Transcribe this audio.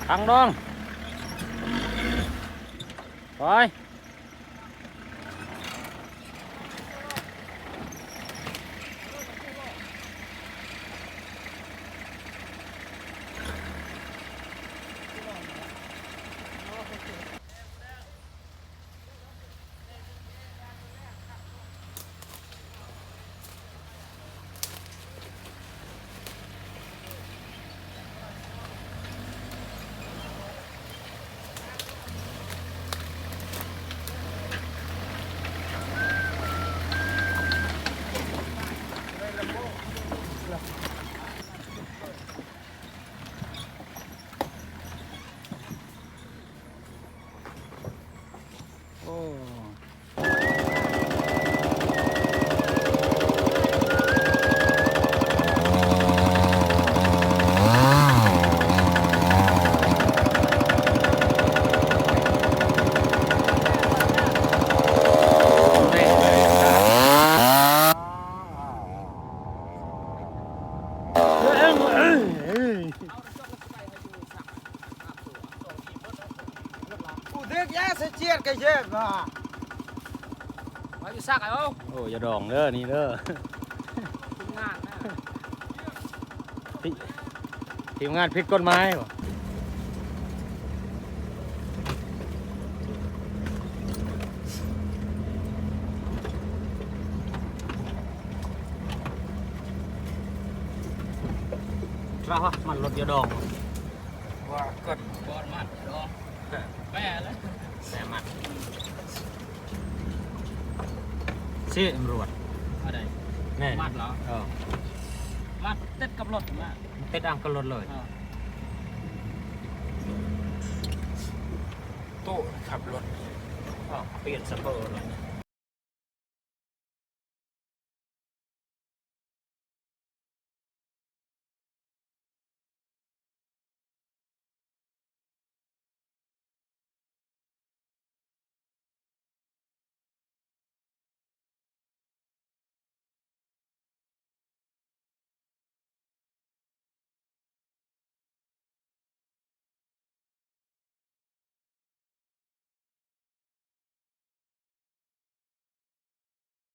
ທາງດອງ ໄປ. ໂອ້ ກູເດັກຢາສະຈຽດກະເຈັບວ່າ ມາຢູ່ຊັກເອົາ. ໂອ້ ຢ່າດອງເດີ ນີ້ເດີ ທີມງານນະ ທີມງານຜິດກົດໝາຍບໍ່? ລາວວ່າມັນລົດຢ່າດອງ ວ່າກົດ ບໍ່ມັດດອງ ແປແລ້ວ ແປມັດ ຊິຕຳຫຼວດ ອັນໃດ ແມ່ນ ມັດເຫຼືອ? ເອີ ມັດຕິດກັບລົດນະ ຕິດອັງກັບລົດເລີຍ ເອີ ໂຕຂັບລົດ ເອີ ປ່ຽນສະເປີເລີຍ.